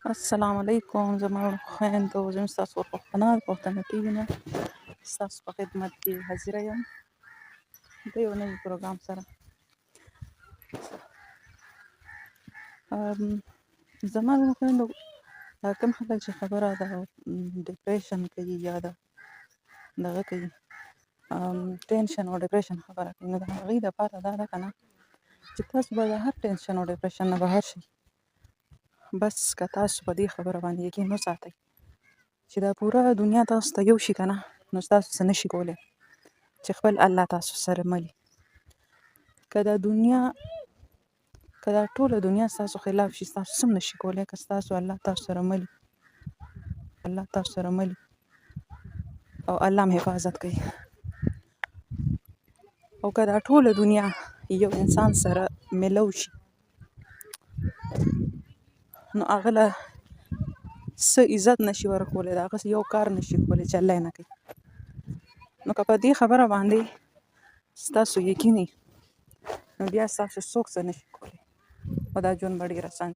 السلام علیکم زما خویندو، زه ستاسو پښتنه پښتنه ټي وي نه ستاسو په خدمت کې حاضره یم د یو نوي پروګرام سره. زما خویندو، دا کوم خلک چې خبره د depression کوي یا د دغه کوي، tension او depression خبره کوي، نو د هغوی دپاره دا ده که نه چې تاسو به د هر tension او depression نه بهر شئ، بس که تاسو په دې خبره باندې یقین وساتئ چې دا پوره دنیا تاسو ته یو شي که نه، نو تاسو څه نه شي کولی چې خپل الله تاسو سره مل. که دا دنیا، که دا ټوله دنیا ستاسو خلاف شي، تاسو څه هم نه شي کولی که ستاسو الله تاسو سره مل، الله تاسو سره مل او الله هم حفاظت کوي. او که دا ټوله دنیا یو انسان سره ملو شي، نو هغه له څه عزت نشي ورکولی، د هغه یو کار نشي کولی چې الله یې نه کوي. نو که په دې خبره باندې ستاسو یقین وي، نو بیا ستاسو څوک څه نشي کولی او دا ژوند به ډېر اسان.